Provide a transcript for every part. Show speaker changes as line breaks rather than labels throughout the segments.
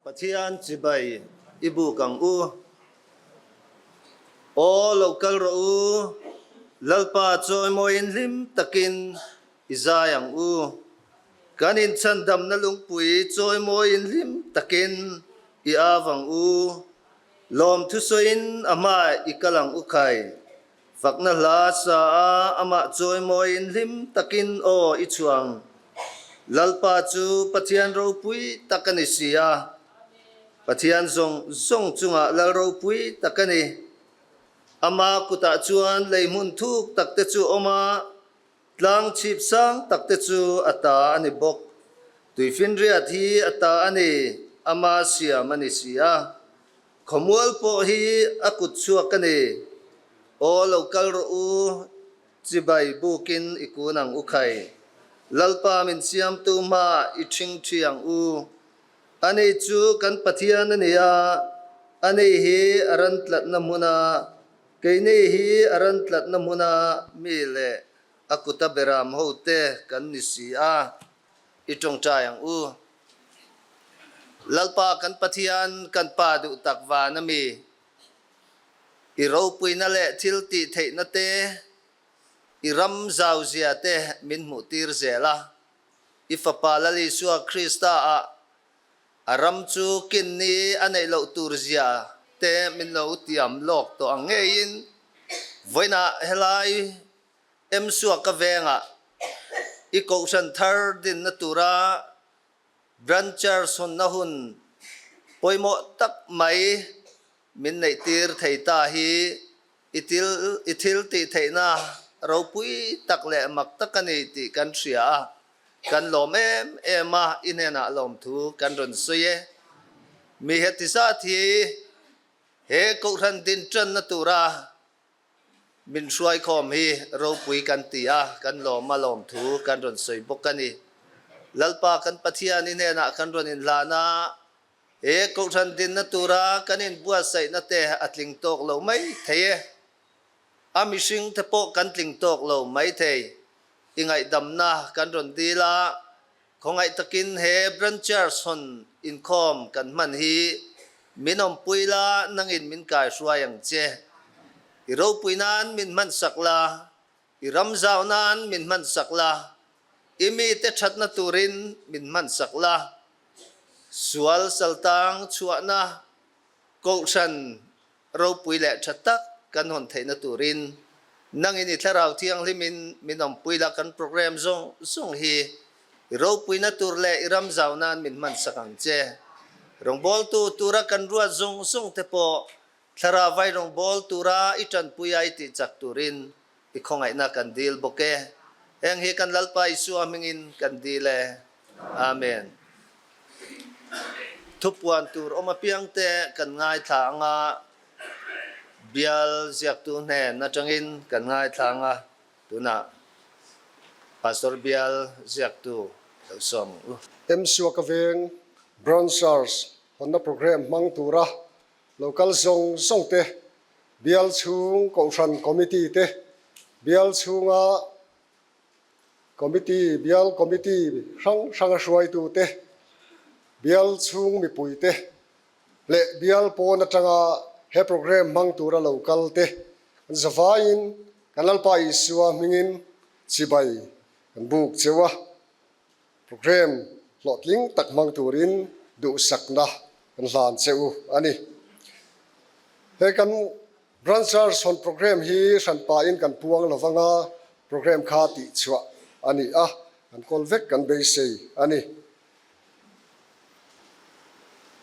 Pathian chibai i buk ang u. Aw lo kal rawh u, Lalpa chawimawiin hlim takin i zai ang u. Kan inchhandamna lungpui chawimawiin hlim takin i av ang u. Lawm thusawiin a hmaah i kal ang u khai. Fakna hla sa a amah chawimawiin hlim takin aw i chhuang. Lalpa chu Pathian ropui tak a ni si a, Pathian zawng zawng chungah Lal ropui tak a ni. Ama kutah chuan lei hmun thuk tak te chu awm a, tlang chhip sang tak te chu a ta a ni bawk. Tuifinriat hi a ta a ni, ama siam a ni si a. Khawmual pawh hi a kut chhuak a ni. Aw lo kal rawh u, chibai bukin i kun ang u khai. Lalpa min siamtu hmaah i ṭhing ṭhi ang u. Ani chu kan Pathian a ni a, ani hi a ran tlatna hmuna, keini hi a ran tlatna hmuna mi leh a kuta beram hote kan ni si a. I ṭawngṭai ang u. Lalpa kan Pathian kan Pa duh tak van a mi. I ropuina leh thil tih theihna te, i ram zau zia te min hmuh tir zel a. I Fapa Lal Isua Krista ah a ram chu kin ni a neih loh tur zia te min lo tiam lawk tawh ang ngeiin vawiinah helai Emsuaka vengah i kohhran thar dinna tura Branchers hawnna hun pawimawh tak mai min neihtir thei ta hi i til i thil tih theihna ropui tak leh mak tak a ni tih kan hria a, kan lawm em em a, i hnenah lawmthu kan rawn sawi e. Mi heti zat hi he kohhran din tanna tura Min hruaikhawm hi ropui kan ti a, kan lawm a lawmthu kan rawn sawi bawk a ni. Lalpa kan Pathian i hnenah kan rawn inhlan a, he Kohhran dinna tura kan inbuatsaihna te a tling tawk lo mai thei e. A mihring te pawh kan tling tawk lo mai thei. I ngaihdamna kan rawn dil a, Khawngaih takin he Branchers hawn inkhawm kan hman hi min awmpui la, nangin min kai hruai ang che. I ropui nan min hman sak la, i ram zau nan min hman sak la, i mite thatna turin min hman sak la. Sual saltang chhuahna Kohhran ropui leh tha tak kan hawn theihna turin nangin i Thlarau Thianghlimin min awmpui la, kan program zawng zawng hi i ropuina tur leh i ram zau nan min hman sak ang che. Rawngbawltu tura kan ruat zawng zawng te pawh Thlarau vai rawngbâwl tura i ṭanpui a i tih chak turin i khawngaihna kan dil bawk e. Heng hi kan Lalpa Isua hmingin kan dil e. Amen. Thupuan tur awm apiangte kan ngaithla ang a, bial ziaktu hnen atangin kan ngaithla ang a, tunah Pastor bial ziaktu lo sawm ang u.
Emsuaka veng Branchers hawnna programme hmang tura Local zawng zawng te, bial chhung kohhran committee te, bial chhunga committee, bial committee hrang hranga hruaitu te, bial chhung mipui te leh bial pawn atanga he programme hmang tura local te an zavaiin kan Lalpa Isua hmingin chibai kan buk cheu a. Programme hlawhtling tak hmang turin duhsakna kan hlan che u a ni. He kan Branch Sawn Programme hi hranpain kan puang lo vanga programme kha tihchhuah a ni a, kan kawl vek kan beisei a ni.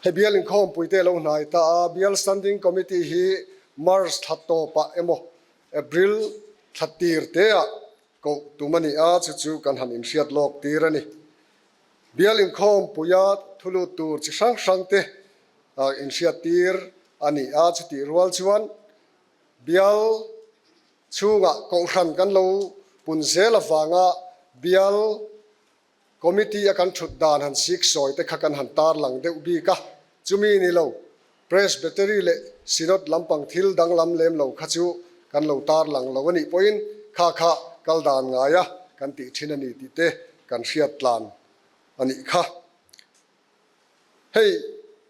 He bial inkhawmpuite lo hnai ta a, Bial Standing Committee hi March thla tawpah emaw April thla tir teah Koh tum a ni a, chu chu kan han inhriat lawk tir a ni. Bial inkhawm puia thu lut tur chi hrang hrang te inhriat tir a ni a, chutih rual chuan bial chhungah kohhran kan lo pun zel avanga bial Committee a kan thut dan han sik sawi te kha kan han tar lang deuh bik a, chumi ni lo Presbytery leh Synod lampang thil danglam lem lo kha chu kan lo tar lang lo a nih pawhin kha kha kal dan ngai a kan tih thin a ni tih te kan hriat tlan a nih kha. Hei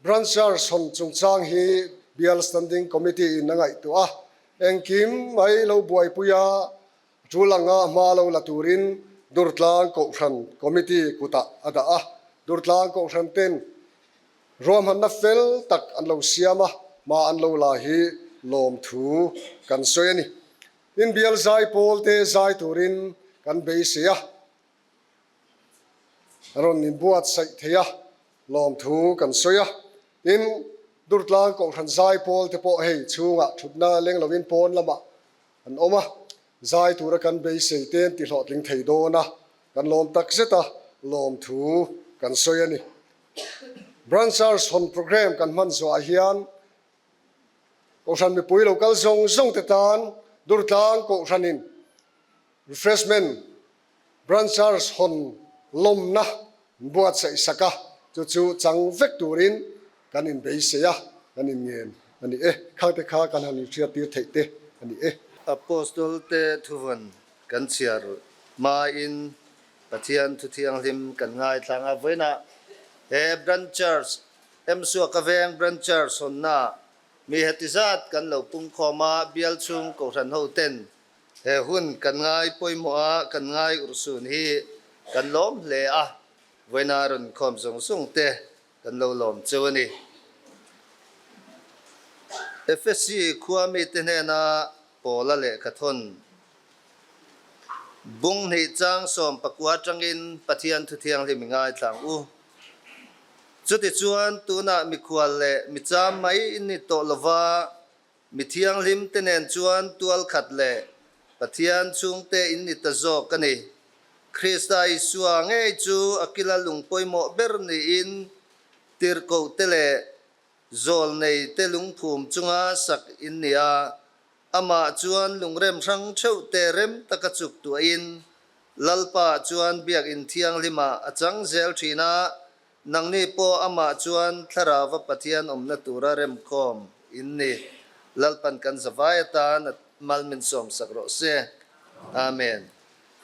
Branch Church hawn chungchang hi Bial Standing Committee in a ngaihtuah a, engkim mai lo buaipui a, tul anga hma lo la turin Durtlang Kohhran Committee kutah a dah a, Durtlang Kohhran ten ruahmanna fel tak an lo siam a, hma an lo la hi lawmthu kan sawi a ni. Tin, Bial zai pawl te zai turin kan beisei a. Rawn inbuatsaih thei a, lawmthu kan sawi a. Tin, Durtlang Kohhran zai pawl te pawh hei chhungah thutna leng lovin pawn lamah an awm a, zai tura kan beisei te an tihlawhtling thei dawn a, kan lawm tak zet a, lawmthu kan sawi a ni. Branch Church hawn programme kan hman zawhah hian Kohhran mipui lo kal zawng zawng te tan Durtlang Kohhranin refreshment Branch Church hawn lawmna buatsaih sak a, chu chu chang vek turin kan inbeisei a, kan inngen a ni e. Khangte kha kan han inhriattir theih te a ni e.
Apostol te thuvawn kan chhiar hmain Pathian thu thianghlim kan ngaithlang a, vawiinah he Branch Church, Emsuaka Veng Branch Church hawnnaah mi heti zat kan lo pungkhawm a, bial chhung kohhran hoten He hun kan ngai pawimawh a, kan ngai urhsun hi kan lawm hle a, vawiina rawn khawm zawng zawng te kan lo lawm cheu a ni. Efesi khua mite hnena Paula lehkha thawn bung hnih chang 19 atangin Pathian thu thianghlim i ngaithlang u. Chutichuan tunah mikhual leh micham mai in ni tawh lova, Mi thianghlim te nen chuan tual khat leh Pathian chhungte in ni ta zawk a ni. Krista Isua ngei chu a kila lung pawimawh ber niin tirhkoh te leh zawlnei te lungphum chunga sak in ni a, amah chuan lungrem hrang theuh te rem taka chuk tuahin Lalpa chuan biakinn thianghlimah a chang zel thin a, Nangni pawh amah chuan Thlarauva Pathian awmna tura remkhawm in ni. Lalpan kan zavai atan a mal min sawmsak rawh se. Amen.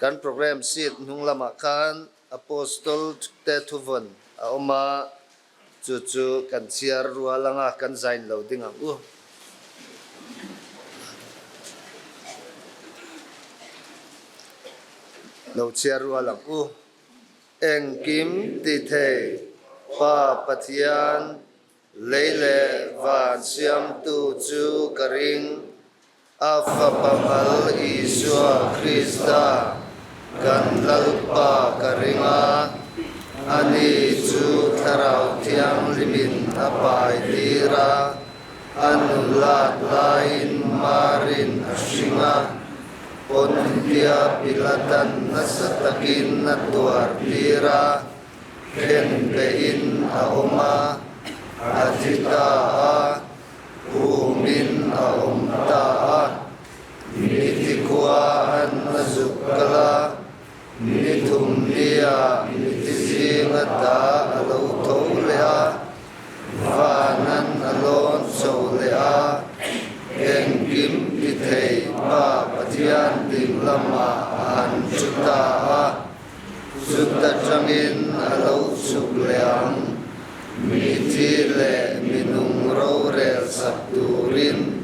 Kan program seat hnung lamah khan Apostol te thuvawn a awm a, chu chu kan chhiar rual anga kan zain lo ding ang u. Lo chhiar rual ang u. Engkim ti thei Pa Pathian, lei leh van siamtu chu ka ring, a Fapa mal Isua Krista kan Lalpa ka ring a, ani chu Thlarau Thianghlimin a pai tir a, a nulat laiin Marin a hring a. Pontia Pilatan nasa takin a tuar tir a, khen behin a awm a, a thi ta a, humin a awm ta a, mithi khua an a zuk kal a, ni thum nia mithi zinga ta a lo tho leh a, Vanan a lawn chho leh a, engkim ti thei Pa Pathian ding lamah a han chu ta a, chuta tangin a lo chhuk leh ang. Mithi leh minung rorel sak turin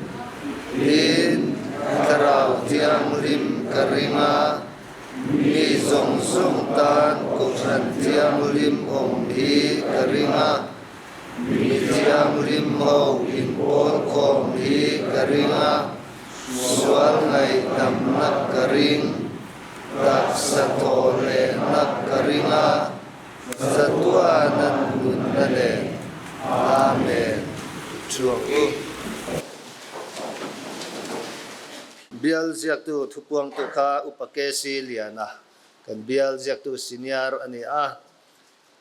tin Thlarau Thianghlim ka ring a, Mi zawng zawng tan Kohhran Thianghlim awm hi ka ring a, mi thianghlim ho inpawlkhawm hi ka ring a, sual ngaihdamna ka ring, taksa thaw lehna ka ring a, Zatuanan nunna nen. Amen. Chuang u. Bial ziaktu thupuangtu kha Upa KC Liana, kan bial ziaktu senior a ni a.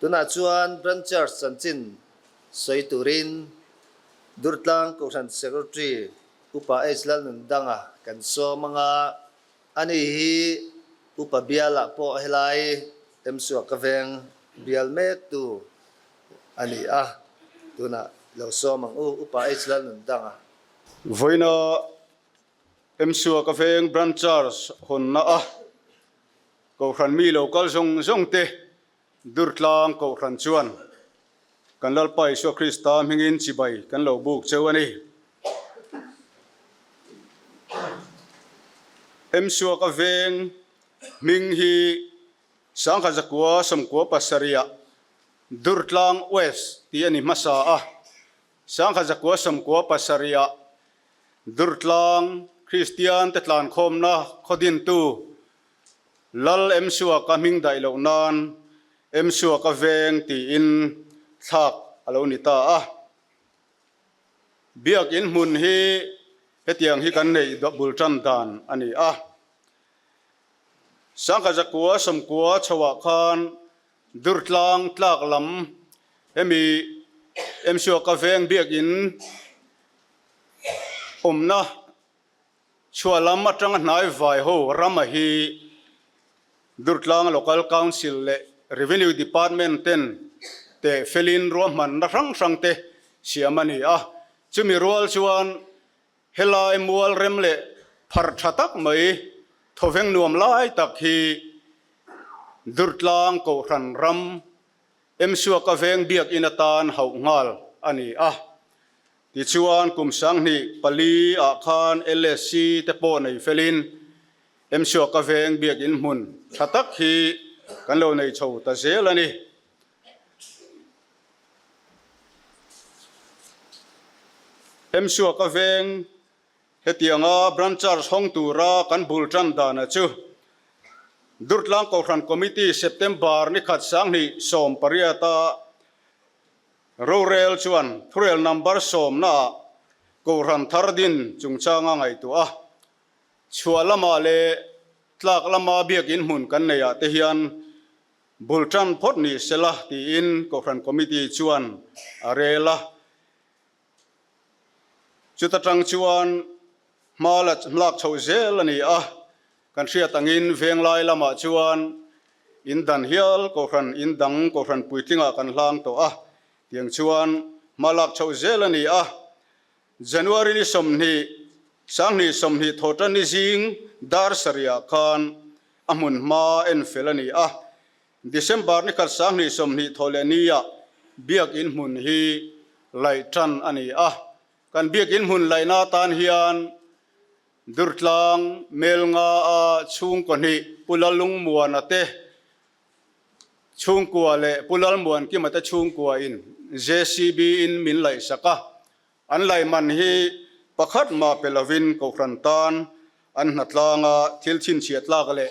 Tunah chuan Branch Church chanchin sawi turin Durtlang Kohhran Secretary Upa H Lalnundanga kan sawm anga ani hi Upa bialah pawh helai Temsuaka veng bial mektu a ni a. Tunah lo sawm ang u Upa H Lalnundanga.
Vawiina Emsuaka veng Branch Church hawnna a Kohhran mi lo kal zawng zawng te Durtlang Kohhran chuan Kan Lalpa Isua Krista hmingin chibai kan lo buk cheu a ni. Emsuaka veng hming hi Sangha zakua sawmkua pasarihah Durtlang West tih a ni hmasa a, Sangha zakua 97 ah Durtlang Kristian te tlankhawmna khawdintu Lal Emsuaka hming daih loh nan Emsuaka veng tiin thlak a lo ni ta a. Biakin hmun hi hetiang hi kan neih bul tan dan a ni a. Sangha zakua 90 chhoah khan Durtlang tlak lam hemi Emsuaka veng biakin awmna chhuah lam atanga hnai vai ho rama hi Durtlang Local Council leh Revenue Department ten teh felin ruahmanna hrang hrang te siam a ni a, chumi rual chuan Helai mual rem leh phar tha tak mai thawveng nuam lai tak hi Durtlang Kohhran ram Emsuaka veng biakin atan hauh nghal a ni a. Tichuan kum 2004 ah khan LSC te pawh nei felin Emsuaka veng biakin hmun tha tak hi kan lo nei chho ta zel a ni. Hemsuaka veng hetianga Branch Church hawng tura kan bul tan dana chu Durtlang Kohhran Committee September ni khat 2018 a rorel chuan thurel number 10 naah Kohhran thar din chungchanga ngaihtuah a chhuah lamah leh tlak lama biakin hmun kan neihah te hian Bul tan phawt ni sela tiin Kohhran Committee chuan a rel a. Chuta tang chuan hma la lak chhoh zel a ni a. Kan hriat angin Venglai lamah chuan in dan hial Kohhran in dang Kohhran puitlingah kan hlang tawh a. Tiang chuan hma lak chhoh zel a ni a. January ni 20, 2020 thawhtan ni zing dar sarihah khan a hmun hma en fel a ni a. December ni khat 2020 thawh leh nia biakin hmun hi laih tan a ni a. Kan biakin hmun laihna atan hian Durtlang, Melnga a chhungkaw hnih Pu Lalungmuana te chhungkua leh Pu Lalmuankima te chhungkua in JCB in min laihsak a. An laiman hi pakhat mah pe lovin Kohhran tan an hnatlanga thil chhinchhiah tlak leh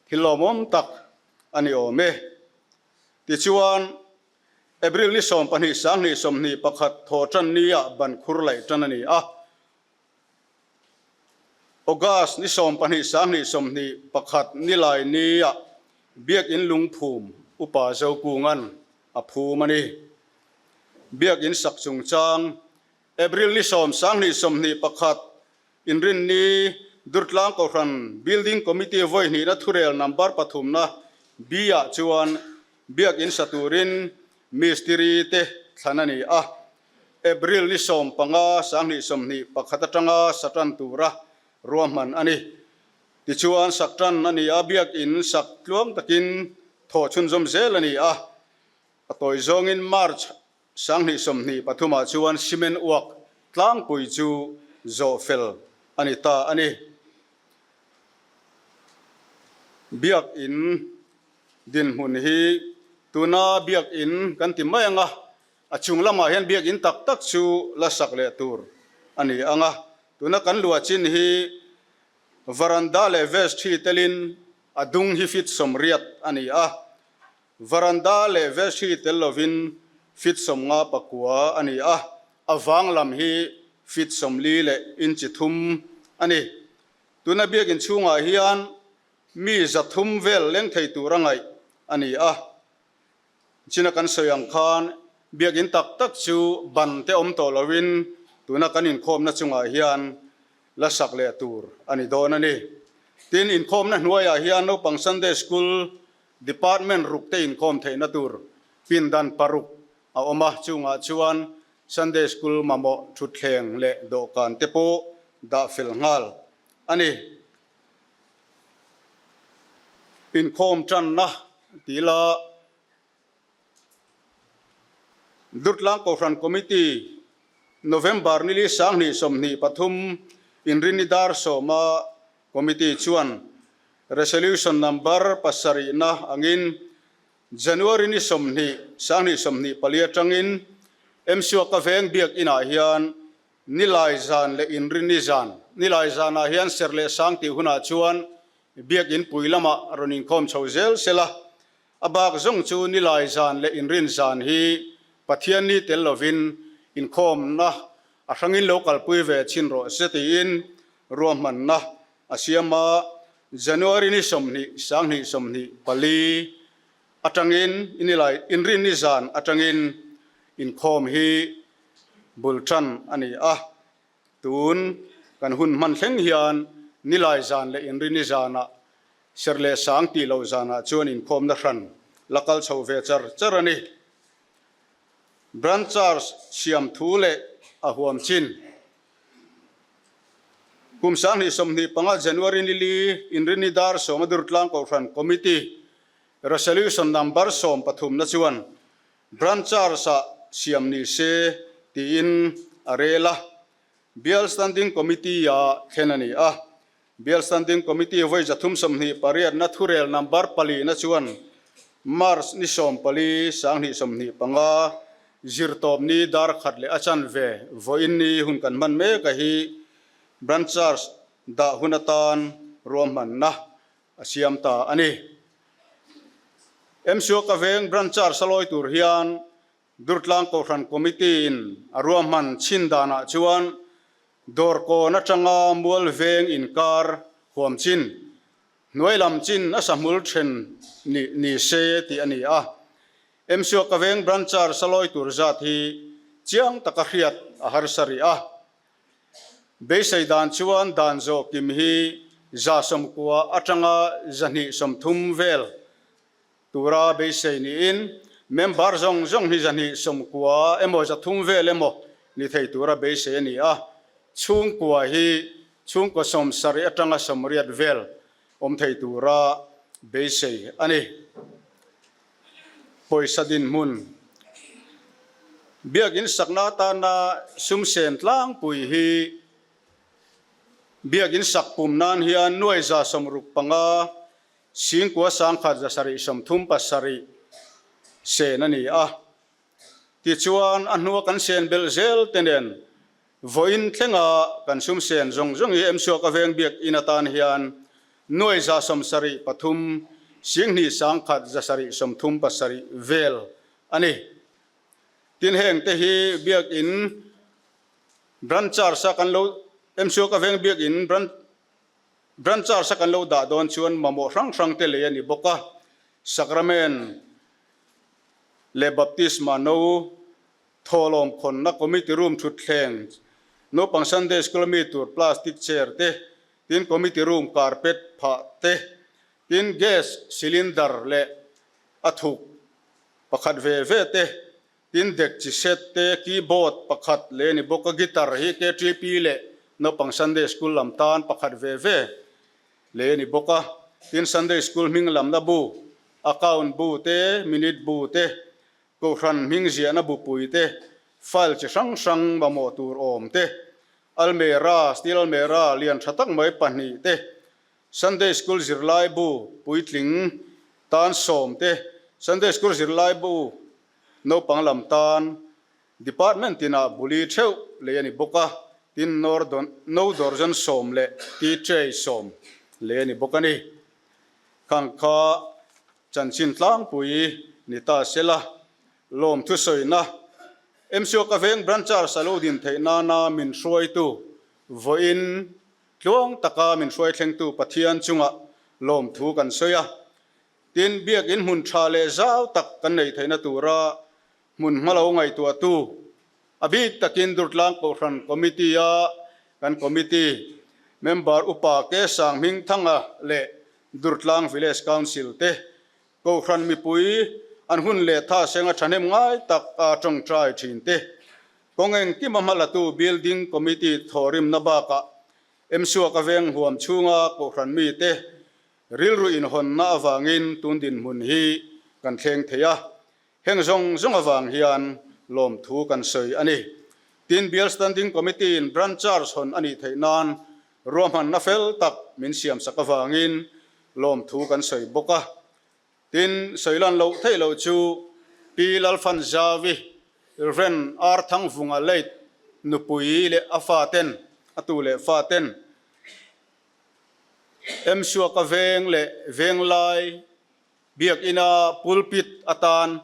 thil lawmawm tak a ni awm e. Tichuan, April ni 12 2021 thaw tan nia ban khur laih tan a ni a. August ni 12 2021 nilai nia Biakin lungphum Upa Zokunga'n a phum a ni. Biakin sak chungchang April ni 10 2021 Inrinni Durtlang Kohhran Building Committee vawi hnihna thurel number pathumna B-ah chuan Biakin sa turin mistiri te thlan a ni a. April ni 15 2021 atanga sa tan tura ruahman a ni. Tichuan sak tan a ni a, Biakin sak tluang takin thawh chhunzawm zel a ni a. A tawi zawngin March 2023 ah chuan cement uak tlangpui chu zawh fel a ni ta a ni. Biakin dinhmun hi tuna biakin kan ti mai ang a, a chung lamah hian biakin tak tak chu la sak leh tur a ni ang a. Tuna kan luah chin hi varanda leh vestry telin a dung hi feet 80 a ni a. Varanda leh vestry tel lovin feet 59 a ni a, a vang lam hi feet 40 leh inchi thum a ni. Tuna biakin chhungah hian mi 300 vel leng thei tur a ngaih a ni a. China kan sawi ang khan biakin tak tak chu ban te awm tawh lovin tuna kan inkhawmna chungah hian la sak leh tur a ni dawn a ni. Tin, inkhawmna hnuaiah hian naupang Sunday School Department ruk te inkhawm theihna tur pindan paruk a awm a, chungah chuan Sunday School mamawh thutthleng leh dawhkan te pawh dah fel nghal a ni. Inkhawm tanna tih la. Durtlang Kohhran Committee November nili 2023 Inrinni dar sawma Committee chuan Resolution Number pasarihna angin January ni 20 2024 atangin MCUAK-a veng biakinah hian Nilai zan leh Inrinni zan, Nilai zanah hian serh leh sang tih hunah chuan biakin pui lamah rawn inkhawm chho zel sela, a bak zawng chu Nilai zan leh Inrin zan hi Pathianni tel lovin inkhawmna a hrangin lo kalpui ve chhin rawh se tiin ruahmanna a siam a, January ni 20 2024 atangin Nilai Inrinni zan atangin inkhawm hi bul tan a ni a, tun kan hun hman thleng hian Nilai zan leh Inrini zanah serh leh sang tih loh zanah chuan inkhawmna hran la kal chho ve char char a ni. Branch Charge siam thu leh a huam chin. Kum 2025 January nili Inrini dar sawma Durtlang Kohhran Committee Resolution Number 13 na chuan Branch Charge-ah siam ni se tiin a rel a, Bial Standing Committee-a thlen a ni a. Bial Standing Committee vawi 328 na thurel number palina chuan March ni 14, 2025 zirtawp ni dar khat leh a chanve vawiin ni hun kan hman mek a hi Branch Charge dah hun atan ruahmanna a siam ta a ni. MCO ka veng Branch Charge a lawi tur hian Durtlang Kohhran Committee in a ruahman chhin danah chuan Dawrkawn atanga Mual veng inkar huam chin, hnuai lam chin a sahmul then ni ni se tih a ni a. MCO ka veng Branch Charge a lawi tur zat hi chiang taka hriat a harsa rih a. Beisei dan chuan dan zawh kim hi 90 atanga 230 vel tura beisei niin member zawng zawng hi 290 emaw 300 vel emaw ni thei tura beisei a ni a, chhungkua hi chhungkaw 70 atanga 80 vel awm thei tura beisei a ni. Pawisa dinhmun Biakin sakna atana sum sen tlangpui hi Biakin sak pum nan hian nuai 65 1,137 sen a ni a. Tichuan a hnua kan sen belh zel te nen Vawiin thlenga kan sum sen zawng zawng hi Emsuaka veng biakinn atan hian nuai 73 2,137 vel a ni. Tin heng te hi biakinn Branch Charge a kan lo Emsuaka veng biakinn Branch Charge a kan lo dah dawn chuan mamawh hrang hrang te lei a ni bawk a, Sacrament leh Baptisma no Thawhlawm khawnna committee room thutthleng, naupang Sunday school ami tur plastic chair te, tin committee room carpet phah te, tin gas cylinder leh a thuk pakhat ve ve te, tin dekchi set te, keyboard pakhat leh ni bawk a guitar hi KTP leh naupang Sunday school lam tan pakhat ve ve leh ni bawk a, tin Sunday school hming lamna bu, account bu te, minute bu te, Kohhran hming ziahna bupui te, file chi hrang hrang mamawh tur awm te, almera, steel almera, lian tha tak mai pahnih te, Sunday School zirlai bu puitling tan sawm te, Sunday School zirlai bu naupang lam tan Department tinah buli theuh lei a ni bawk a, tin no dawrzawn sawm leh tea tray sawm lei a ni bawk a ni. Khang kha Chanchin tlangpui ni ta sela, lawm thusawiina MCO ka veng Branchers a lo din theih nana min hruaitu vawiin tluang taka min hruai thlengtu Pathian chungah lawmthu kan sawi a. Tin, biakin hmun tha leh zau tak kan neih theihna tura hmun hma lo ngaihtuahtu, a bik takin Durtlang Kohhran Committee-a kan Committee member Upa Ke Sang Hmingthanga leh Durtlang Village Council te Kohhran mipui an hun leh tha senga thahnem ngai tak a tawngtai thin te, kawng engkima hmalatu Building Committee thawhrimna bakah Msuaka veng huam chhunga Kohhran mite rilru inhawnna avangin tun dinhmun hi kan thleng thei a. Heng zawng zawng avang hian lawmthu kan sawi a ni. Tin, Bial Standing Committee in Branch Charge hawn a nih theih nan ruahmanna fel tak min siamsak avangin lawmthu kan sawi bawk a. Tin, sawi lan loh theih loh chu Pi Lalfanzavi, Ren Arthangvunga late nupui leh a faten, a tu leh faten, Emsuaka veng leh venglai Biakina pulpit atan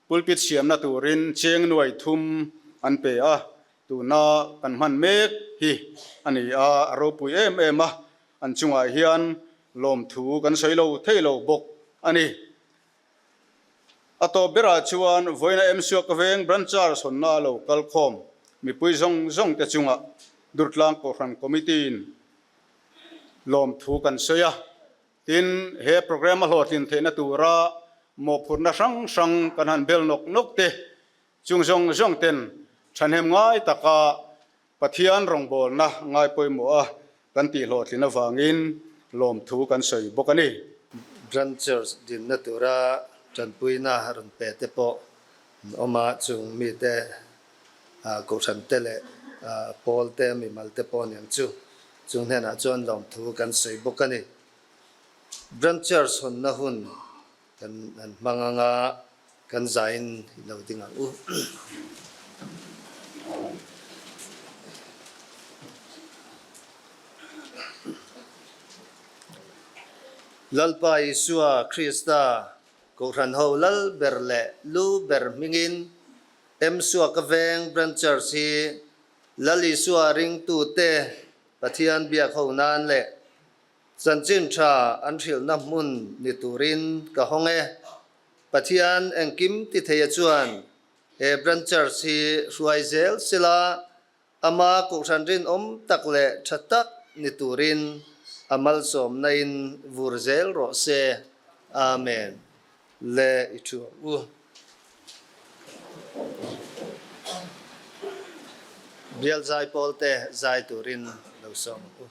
pulpit siamna turin cheng nuai thum an pe a, tuna kan hman mek hi a ni a, a ropui em em a, an chungah hian lawmthu kan sawi lo thei lo bawk a ni. A tawp berah chuan vawiina Emsuak veng Branch sawnna a lo kal khawm mipui zawng zawng te chungah Durtlang Kohhran Committee in lawmthu kan sawi a. Tin, he programme a hlawhtlin theihna tura mawhphurhna hrang hrang kan han bel nawk nawk te, chung zawng zawng ten thahnem ngai taka Pathian rawngbawlna ngai pawimawh a kan tih hlawhtlin avangin lawmthu kan sawi bawk a ni.
Branch Church dinna tura tanpuina rawn pe te pawh an awm a, chung mite Kohhran te leh pawl te, mimal te pawh aniang chu. Chung hnenah chuan lawmthu kan sawi bawk a ni. Branch Church hawnna hun kan han hmang anga kan zaiin i lo ding ang u. Lalpa Isua Krista Kohhran ho lal ber leh lu ber hmingin Emsuaka Veng Branch Church hi Lal Isua ringtute Pathian biak ho nan leh chanchin tha an hrilhna hmun ni turin ka hawng e. Pathian engkim ti theia chuan he Branch Church hi hruai zel sila Ama Kohhran rinawm tak leh tha tak ni turin a malsawmna in vur zel rawh se. Amen. Le i thu ang u. Bial zaipawl te zai turin lo sawm ang u.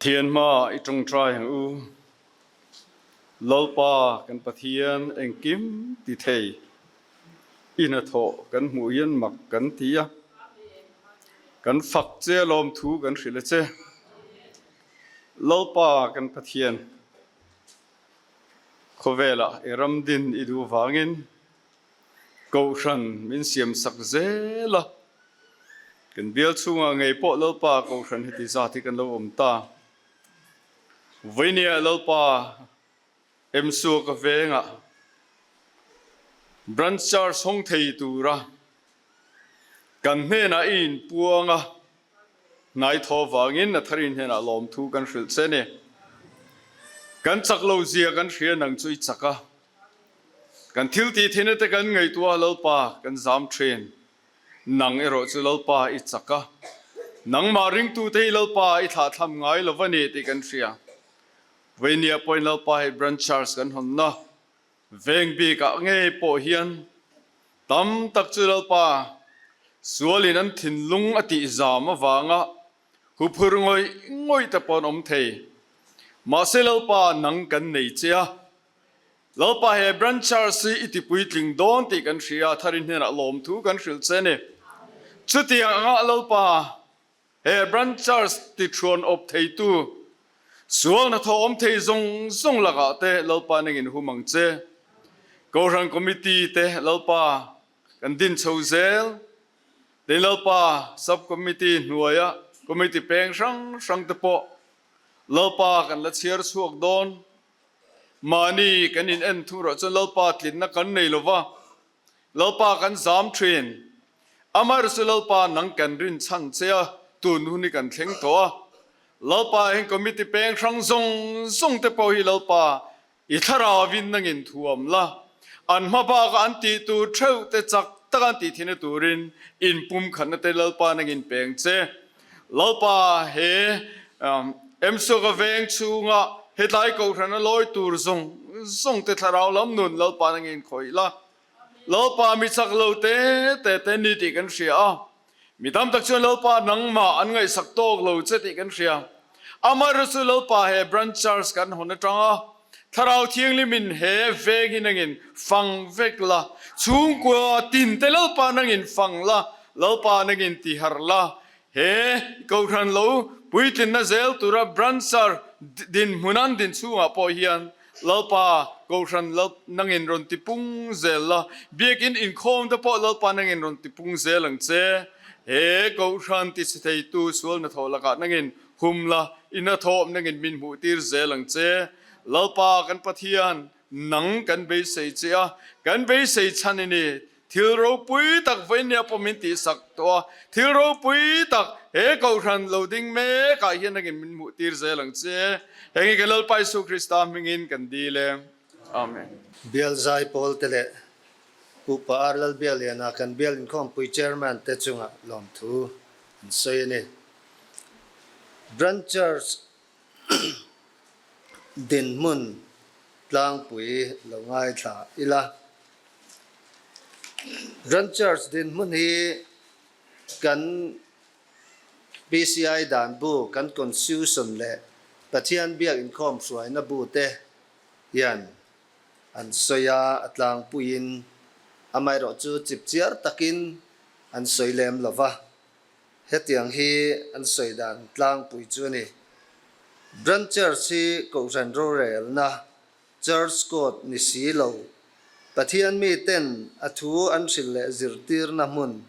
Pathian hmaah i tawngtai ang u. Lalpa kan Pathian engkim ti thei i hnathawh kan hmuh hian mak kan ti a, kan fak che lawmthu kan hrilh a che. Lalpa kan Pathian, khawvelah i ram din i duh vangin Kohhran min siam sak zel a, kan bial chhungah ngei pawh Lalpa Kohhran heti zat hi kan lo awm ta. Vawinia Lalpa Emsuaka vengah Branch Church hawng thei tura kan hnenah i inpuang a, hnai thaw vangin a tharin hnenah lawmthu kan hrilh che ni. Kan chak lo zia kan hria nang chu i chak a, kan thil tih theihna te kan ngaihtuah a Lalpa kan zam thin. Nang erawh chu Lalpa i chak a, nangmah ringtute hi Lalpa i thlahthlam ngai lo va ni tih kan hria. Vawinia pawhin Lalpa hei Branch Church kan hawnna veng bikah ngei pawh hian tam tak chu Lalpa sualin an thinlung a tihzam avanga huphur ngawih ngawih te pawh an awm thei. Mahse Lalpa nang kan nei che a, Lalpa he Branch Church hi i ti puitling dawn tih kan hria a, Thari hnenah lawmthu kan hrilh che ni. Chutiang anga Lalpa he Branch Church ti thuan awp theitu, sual hnathawh awm thei zawng zawng lakah te Lalpa nangin hum ang che. Kohhran Committee te Lalpa kan din chho zel. Tin Lalpa Sub Committee hnuaia Committee peng hrang hrang te pawh Lalpa kan la chhiar chhuak dawn. Mahni kan in en thung rawh chuan Lalpa tlinna kan nei lo va, Lalpa kan zam thin. Amaherawhchu chu Lalpa nang kan rin chhan che a, tun hun hi kan thleng tawh a. Lalpa heng committee peng hrang zawng zawng te pawh hi Lalpa i thlarauin nangin thuam la, an hma bakah an tih tur theuh te chak taka an tih thinna turin inpumkhatna te Lalpa nangin peng che. Lalpa he Emsuaka veng chhunga hetlai kohhran a lawi tur zawng zawng te thlarau lam nun Lalpa nangin khawih la. Lalpa mi chak lo te te te ni tih kan hria a. Mi tam tak chuan Lalpa nangmah an ngaihsak tawk lo che tih kan hria. Amaherawhchu chu Lalpa he Branch Church kan hawn atanga Thlarau Thianghlimin he veng hi nangin fang vek la, chhungkua tin te Lalpa nangin fang la, Lalpa nangin ti harh la, he Kohhran lo puitlinna zel tura Branch-a dinhmun an din chhungah pawh hian Lalpa Kohhran nangin rawn ti pung zel la, Biakin inkhawm te pawh Lalpa nangin rawn ti pung zel ang che. He Kohhran ti chhe theitu sual hnathawh lakah nangin Hum la, i hnathawh nangin min hmuhtir zel ang che. Lalpa kan Pathian, nang kan beisei che a, kan beisei chhan i ni. Thil ropui tak vawinia pawh min tihsak tawh a, thil ropui tak he Kohhran lo ding mekah hian nangin min hmuhtir zel ang che. Heng hi kan Lalpa Isu Krista hmingin kan dil e. Amen.
Bial zai pawl te leh Upa Ar Lalbialiana kan bial inkhawmpui Chairman te chungah lawmthu an sawi a ni. Branch Church dinhmun tlangpui lo ngaithla ila. Branch Church dinhmun hi kan PCI dan bu, kan Constitution leh Pathian biak inkhawm hruaina bu te hian an sawi a, a tlangpuiin amaherawh chu chipchiar takin an sawi lem lo va. Hetiang hi an sawi dan tlangpui chu a ni. Branch Church hi Kohhran rorelna, Church Code, ni si lo. Pathian miten a thu an hrilh leh zirtirna hmun,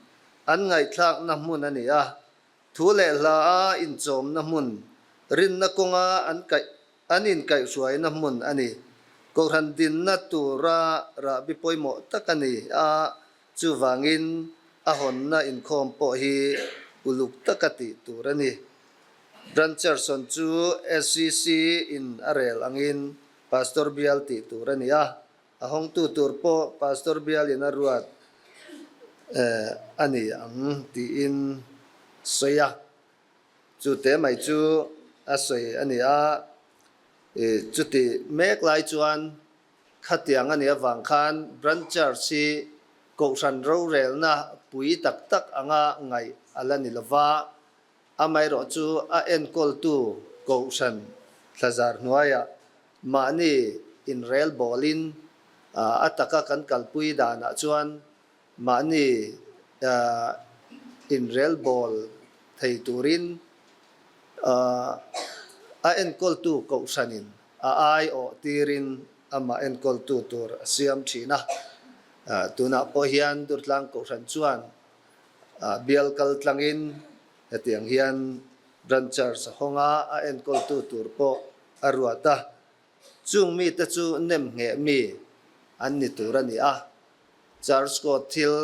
an ngaihthlakna hmun a ni a. Thu leh hla a inchawmna hmun, rinna kawnga an kaih an inkaihhruaina hmun a ni. Kohhran dinna tura rahbi pawimawh tak a ni a, chuvangin a hawnna inkhawm pawh hi uluk taka tih tur a ni. Brancherson chu SGC in a rel angin Pastor bial tih tur a ni a, a hawngtu tur pawh Pastor bialin a ruat a ni ang tiin sawi a. Chu te mai chu a sawi a ni a, chuti mek lai chuan khatiang a nih avang khan Branch Church hi Kohhran rorelna pui tak tak anga ngaih a la ni lova, amaherawh chu a enkawltu Kohhran thlazar hnuaiah mahni inrelbawlin a taka kan kalpui danah chuan mahni inrelbawl thei turin a enkawltu Kohhranin a aiawh tirin amah enkawltu tur a siam thin a. Tunah pawh hian Durtlang Kohhran chuan bial kal tlangin hetiang hian Branch Church a hawng a, a enkawltu tur pawh a ruat a. Chung mite chu nem ngheh mi an ni tur a ni a. Church Code thil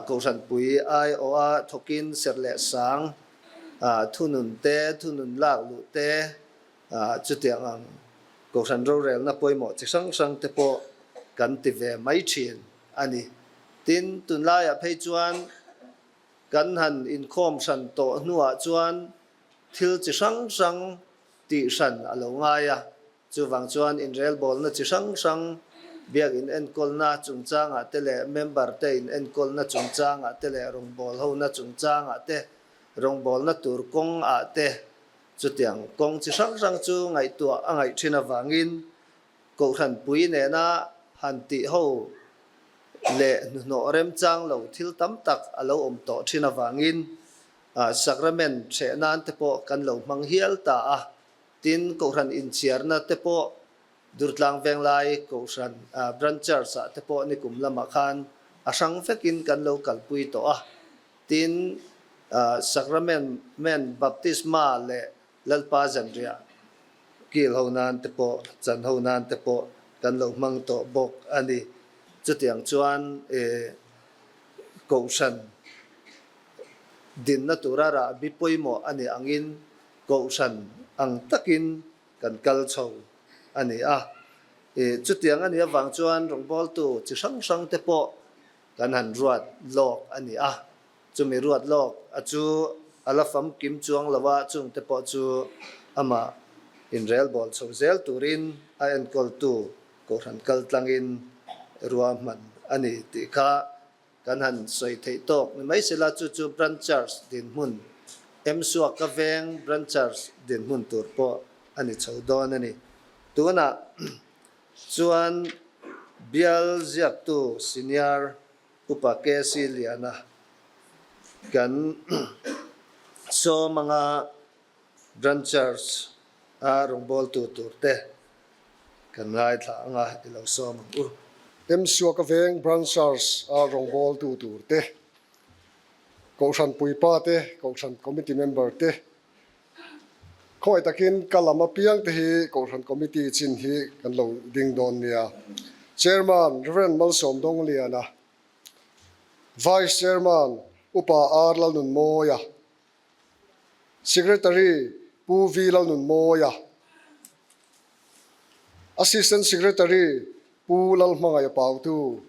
Kohhranpui aiawha thawkin serh leh sang thunun te, thunun lak luh te, Chutiang ang Kohhran rorelna pawimawh chi hrang hrang te pawh kan ti ve mai thin a ni. Tin, tunlaiah phei chuan kan han inkhawm hran tawh hnuah chuan thil chi hrang hrang tih hran a lo ngai a. Chuvang chuan inrelbawlna chi hrang hrang, biak inenkawlna chungchangah te leh member te inenkawlna chungchangah te leh rawngbawlhona chungchangah te, rawngbawlna tur kawngah te Chutiang kawng chi hrang hrang chu ngaihtuah a ngaih thin avangin Kohhranpui nena han tih ho leh hnuhnawh remchang lo thil tam tak a lo awm tawh thin avangin Sacrament hreh nan te pawh kan lo hmang hial ta a. Tin, Kohhran inchhiarna te pawh Durtlang Venglai Kohhran Branch Church-ah te pawh nikum lamah khan a hrang vekin kan lo kalpui tawh a. Tin, Sacrament, men, Baptisma leh Lalpa zanriah kil ho nan te pawh, chan ho nan te pawh kan lo hmang tawh bawk a ni. Chutiang chuan Kohhran dinna tura rahbi pawimawh a nih angin Kohhran ang takin kan kal chho a ni a. Chutiang a nih avang chuan rawngbawltu chi hrang hrang te pawh Kan han ruat lawk a ni a, chumi ruat lawk a chu a la famkim chuang lo a, chungte pawh chu amah inrelbawl chho zel turin a enkawltu Kohhran kaltlangin ruahman a ni tih kha kan han sawi theih tawk ni mai sela, chu chu Branch Church dinhmun, Emsuaka Veng Branch Church dinhmun tur pawh a ni chho dawn a ni. Tunah. Chuan bial ziaktu Senior Upa KC Liana kan sawm anga Branch Church a rawngbawltu tur te kan ngaithla anga i lo sawm ang u.
Emsuaka Veng Branch Church a rawngbawltu tur te, Kohhran Puipa te, Kohhran Committee Member te, Khawi takin ka lam apiang te hi Kohhran Committee chin hi kan lo ding dawn nia. Chairman Rev. Malsawm Dongliana, Vice Chairman Upa R Lalnunmawia, Secretary Pu V Lalnunmawia, Assistant Secretary Pu Lalhmangaih Pautu,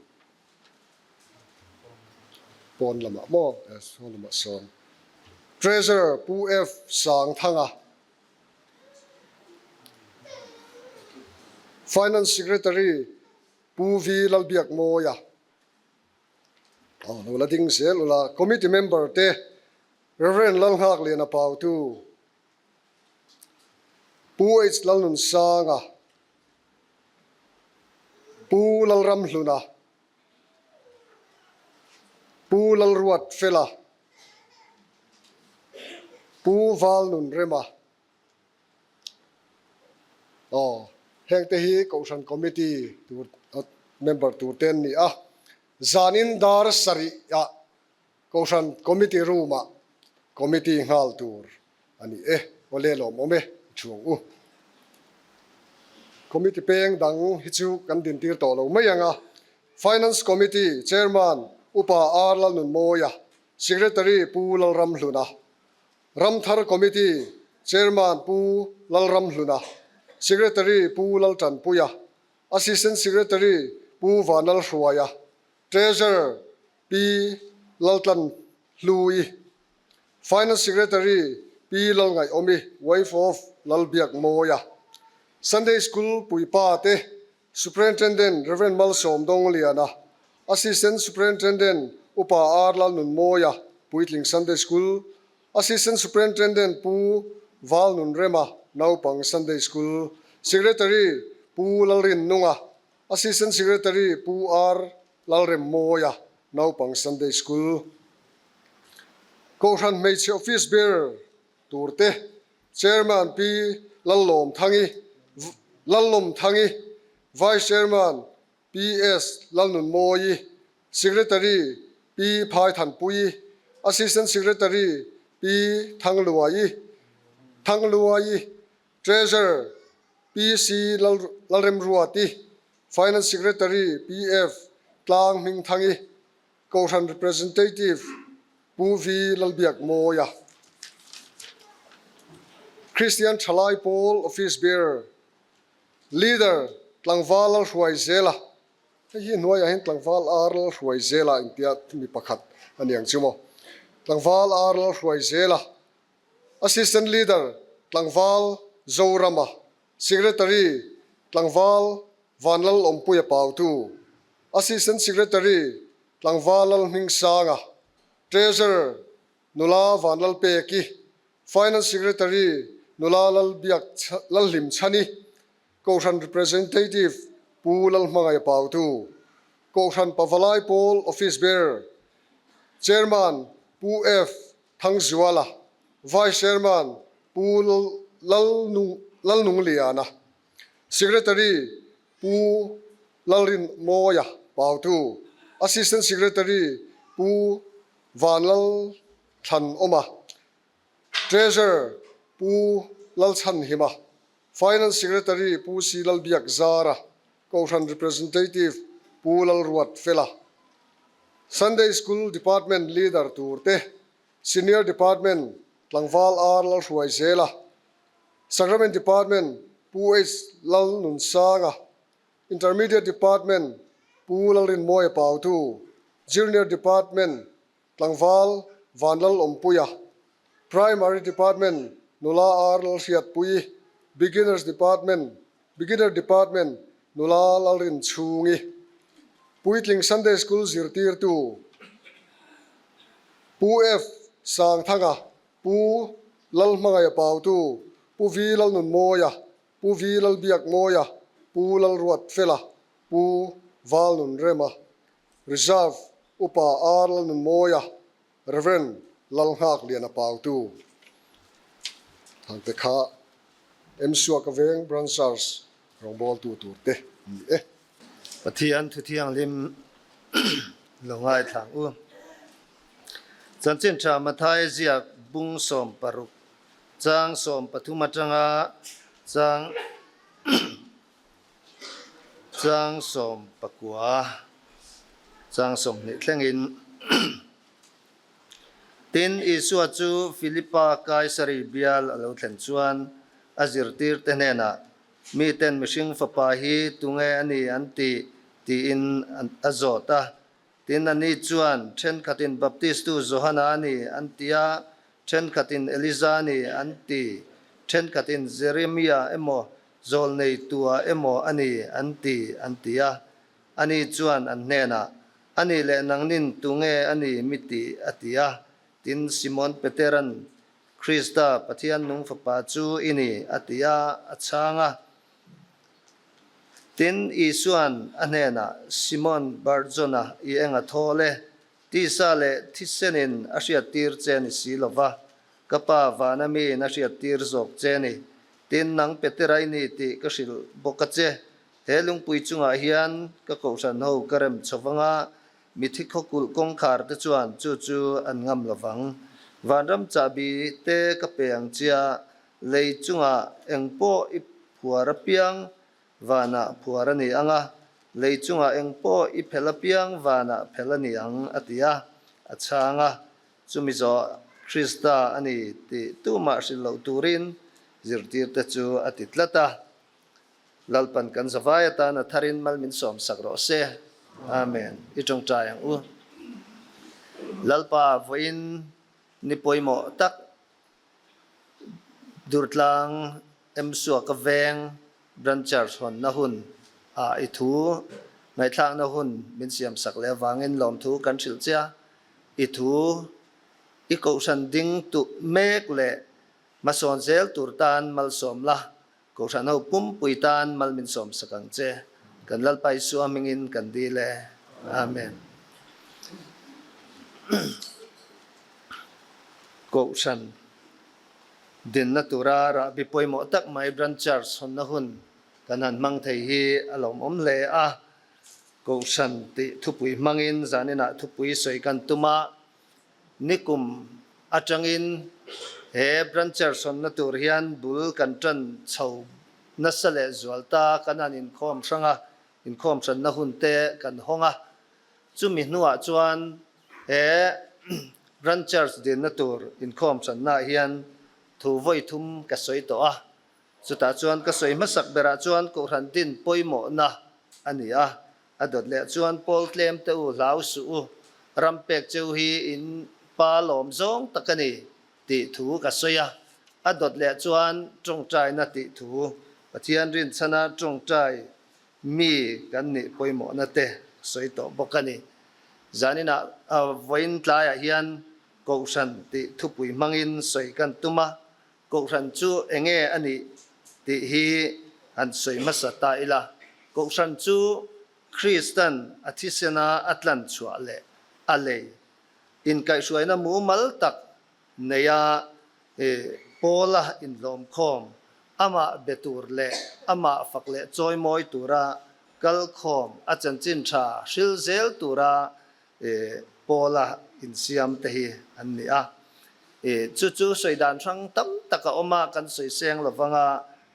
Pawn lamah maw? Sawn lamah sawn. Treasurer Pu F Sangthanga, Finance Secretary Pu V Lalbiakmawia, aw lo la ding zel ula, Committee Member te Rev Lalnghakliana Pautu, Pu H Lalnunsanga, Pu Lalramhluna, Pu Lalruatfela, Pu Valnunrema. Aw, hengte hi Kohhran Committee tur member tur te an ni a. Zanin dar sarih ah Kohhran Committee Room ah Committee nghal tur a ni e. Awle lawmawm e, i chhuang u. Committee peng dang hi chu kan dintir tawh lo mai ang a. Finance Committee Chairman Upa R Lalnunmawia, Secretary Pu Lalramhluna, Ramthar Committee Chairman Pu Lalramhluna, Secretary Pu Laltanpuia, Assistant Secretary Pu Vanlalhruaia, Treasurer Pi Laltlan Hlui, Finance Secretary Pi Lalngaihawmi, wife of Lalbiakmawia, Sunday School puipa te Superintendent Rev Malsawm Dongliana, Assistant Superintendent Upa R Lalnunmawia, Puitling Sunday School Assistant Superintendent Pu Valnunrema, Naupang Sunday School Secretary Pu Lalrinnunga, Assistant Secretary Pu R Lalremmawia, Naupang Sunday School Kohhran Hmeichhe Office Bearer turte Chairman Pi Lallawmthangi, Lallawmthangi, Vice Chairman Pi S Lalnunmawii, Secretary Pi Phaithanpuii, Assistant Secretary Pi Thangluaii, Thangluaii, Treasurer Pi C Lalremruati, Finance Secretary Pi F Tlang Hmingthangi, Kohhran Representative Pu V Lalbiakmawia, Christian Thalai Pawl Office Bearer, Leader Tlangval Lalhruai Zela, hei hi hnuaiah hian Tlangval R Lalhruai Zela intia mi pakhat a ni ang chu maw? Tlangval R Lalhruai Zela, Assistant Leader Tlangval Zorama, Secretary Tlangval Vanlal Awmpuia Pautu, Assistant Secretary Tlangval Lalhmingsanga, Treasurer Nula Vanlalpeki, Finance Secretary Nula Lalbiak Lalhlimchhani, Kohhran Representative Pu Lalhmangaia Pautu, Kohhran Pavalai Pawl Office Bearer, Chairman Pu F Thangzuala, Vice Chairman Pu Lalnungliana, Secretary Pu Lalrinmawia Pautu, Assistant Secretary Pu Vanlalthlanawma, Treasurer Pu Lalchhanhima, Finance Secretary Pu C Lalbiakzara, Kohhran Representative Pu Lalruatfela, Sunday School Department Leader turte Senior Department Tlangval R Lalhruaizela, Sacrament Department Pu H Lalnunsanga, Intermediate Department Pu Lalrinmawia Pautu, Junior Department Tlangval Vanlal Awmpuia, Primary Department Nula R Lalhriatpuii, Beginners Department Beginner Department Nula Lalrinchhungi, Puitling Sunday School zirtirtu Pu F Sangthanga, Pu Lalhmangaia Pautu, Pu V Lalnunmawia, Pu V Lalbiakmawia, Pu Lalruatfela, Pu Valnunrema, Reserve Upa R Lalnunmawia, Rev. Lalnghakliana Pautu, Thangte kha Msuaka Veng Branch Church rawngbawltu tur te ni e.
Pathian Thuthianghlim lo ngaithlang u. Chanchin Tha Matthai ziak bung 16 chang 13 atanga chang Chang 19 chang 20 thlengin Tin, Isua chu Philipa Kaisari bial a lo thlen chuan a zirtirte hnenah, Miten mihring fapa hi tunge a ni an ti? tiin a zawt a. Tin, ani chuan, Thenkhatin Baptistu Johana a ni, an ti a, thenkhatin Eliza a ni, an ti, thenkhatin Jeremia emaw, Zawlneitua emaw a ni, an ti, an ti a. Ani chuan an hnenah, A nih leh nangnin tunge a ni mi ti? a ti a. Tin, Simon Petera'n, Krista, Pathian nung Fapa chu i ni, a ti a, a chhang a. Tin, Isua'n a hnenah, Simon Bar-Jona, i eng a thawl e? Tisa leh thisenin a hriattir che ni si lo va, ka Pa vana miin a hriattir zawk che ni. Tin, nang Petera i ni tih ka hrilh bawk a che. He lungpui chungah hian ka kohhran ho ka rem chho vang a, mithi khawkulh kawngkhar te chuan chu chu an ngam lo vang. Vanram chahbi te ka pe ang chia, Lei chungah eng pawh i phuar apiang vanah phuar a ni ang a, lei chungah eng pawh i phel apiang vanah phel a ni ang, a ti a, a chhang a. Chumi zawh Krista a ni tih tumah hrilh loh turin zirtirte chu a ti tlat a. Lalpan kan zavai atan a tharin mal min sawmsak rawh se. Amen. I tawngtai ang u. Lalpa vawiin ni pawimawh tak Durtlang Msuaka Veng Branch Church hawnna hun ah i thu ngaihthlakna hun min siamsak leh avangin lawmthu kan hrilh che a, i thu i kohhran ding tuh mek leh. Hmasawn zel tur tan malsawm la, Kohhran ho pumpui tan mal min sawm sak ang che. Kan Lalpa Isua hmingin kan dil e. Amen. Kohhran dinna tura rahbi pawimawh tak mai Branch Church hawnna hun kan han hmang thei hi a lawmawm hle a. Kohhran tih thupui hmangin zaninah thupui sawi kan tum a. Nikum atangin he Branch Church hawnna tur hian bul kan tan chho nasa leh zual ta. Kan han inkhawm hrang a, inkhawm hranna hun te kan hawng a. Chumi hnuah chuan he Branch Church dinna tur inkhawm hrannaah hian thu vawi thum ka sawi tawh a. Chutah chuan ka sawi hmasak berah chuan Kohhran din pawimawhna a ni a, a dawt leh chuan Pawl tlem te u hlau suh u, ram pek cheu hi in pa lawm zawng tak a ni tih thu ka sawi a, a dawt leh chuan tawngtaina tih thu Pathian rinchhana tawngtai mi kan nih pawimawhna te sawi tawh bawk a ni. Zaninah vawiin tlaiah hian Kohhran tih thupui hmangin sawi kan tum a, Kohhran chu enge a nih tih hi han sawi hmasa ta ila. Kohhran chu Kristan a thisena a tlan chhuah leh a lei inkaihhruaina mumal tak neia Paula inhlawmkhawm, amah be tur leh amah fak leh chawimawi tura kalkhawm, a chanchin tha hril zel tura Paula insiam te hi an ni a. Chu chu sawi dan hrang tam tak a awm a, kan sawi seng lo vang a,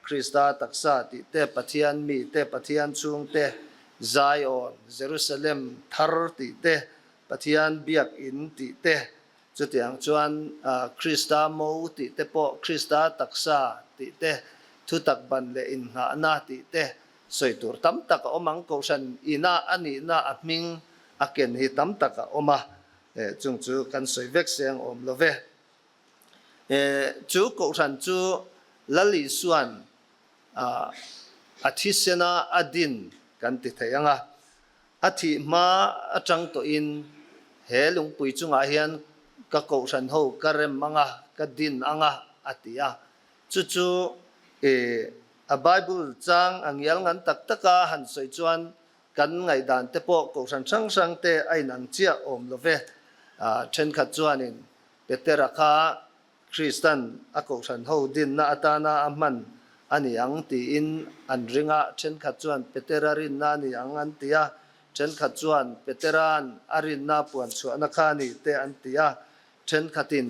Krista taksa tih te, Pathian mi te, Pathian chhung te, Zion, Jerusalem thar tih te, Pathian biak in tih te, chutiang chuan Krista mo tih te pawh, Krista taksa tih te, thutak ban leh innghahna tih te, Sawi tur tam tak a awm ang, Kohhran ina a nihna a hming a ken hi tam tak a awm a, chung chu kan sawi vek seng awm lo ve. Chu Kohhran chu Lal Isua'n a thisena a din kan ti thei ang a, a thih hma atang tawhin he lungpui chungah hian ka Kohhran ho ka rem ang a, ka din ang a, a ti a. Chu chu a Bible chang a ngial ngan tak taka han sawi chuan kan ngaihdan te pawh kohhran hrang hrang te a inang chiah awm lo ve. Thenkhat chuanin Petera kha Kristan a kohhran ho dinna atana a hman a ni ang tiin an ring a, thenkhat chuan Petera rinna a ni ang an ti a, thenkhat chuan Petera'n a rinna puan chhuahna kha a ni te an ti a, Thenkhatin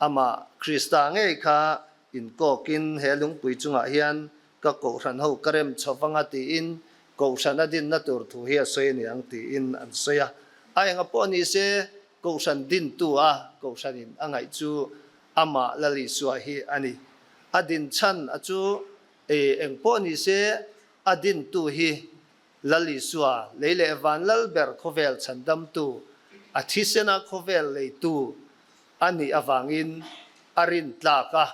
amah Krista ngei kha inkawkin he lungpui chungah hian ka kohhran ho ka rem chho vanga tiin kohhran a dinna tur thu hi a sawi a ni ang tiin an sawi a. A enga pawh ni se kohhran dintu a kohhranin a ngaih chu amah Lal Isua hi a ni. A din chhan a chu eng pawh ni se a dintu hi Lal Isua, lei leh van lal ber khawvel chhandamtu, a thisena khawvel leitu a nih avangin a rin tlak a,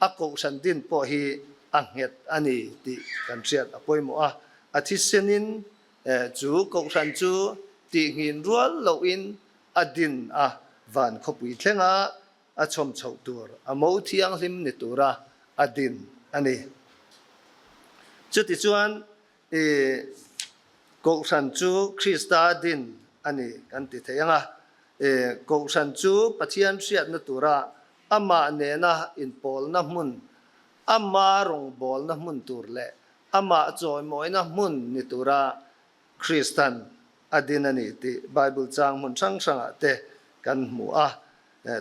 a kohhran din pawh hi a nghet a ni tih kan hriat a pawimawh a. A thisenin chu kohhran chu tihnghin rual lohin a din a, van khawpui thlenga a chhawm chhoh tur, a mo thianghlim ni tura a din a ni. Chutichuan, i Kohhran chu Krista din a ni kan ti thei ang a. I Kohhran chu Pathian hriatna tura amah nena inpawlna hmun, ama rawngbawlna hmun tur leh amah chawimawina hmun ni tura Kristan a din a ni tih Bible chang hmun hrang hrangah te kan hmu a.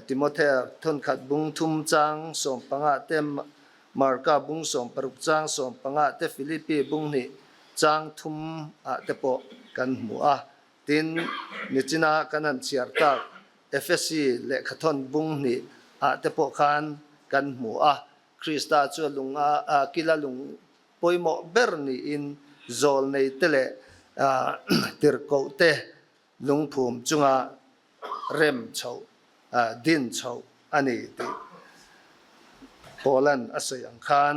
Timothea thawnkhat bung thum chang 15 te, Marka bung 60 chang 15 te, Filipi bung hnih chang thum ah te pawh kan hmu a. Tin, nichina kan han chhiar tak Efesi lehkhathawn bung hnih ah te pawh khan kan hmu a. Krista chu a lung a kila lung pawimawh ber niin zawlnei te leh tirhkoh te lungphum chunga rem chhoh, din chhoh a ni tih Paula'n a sawi ang khan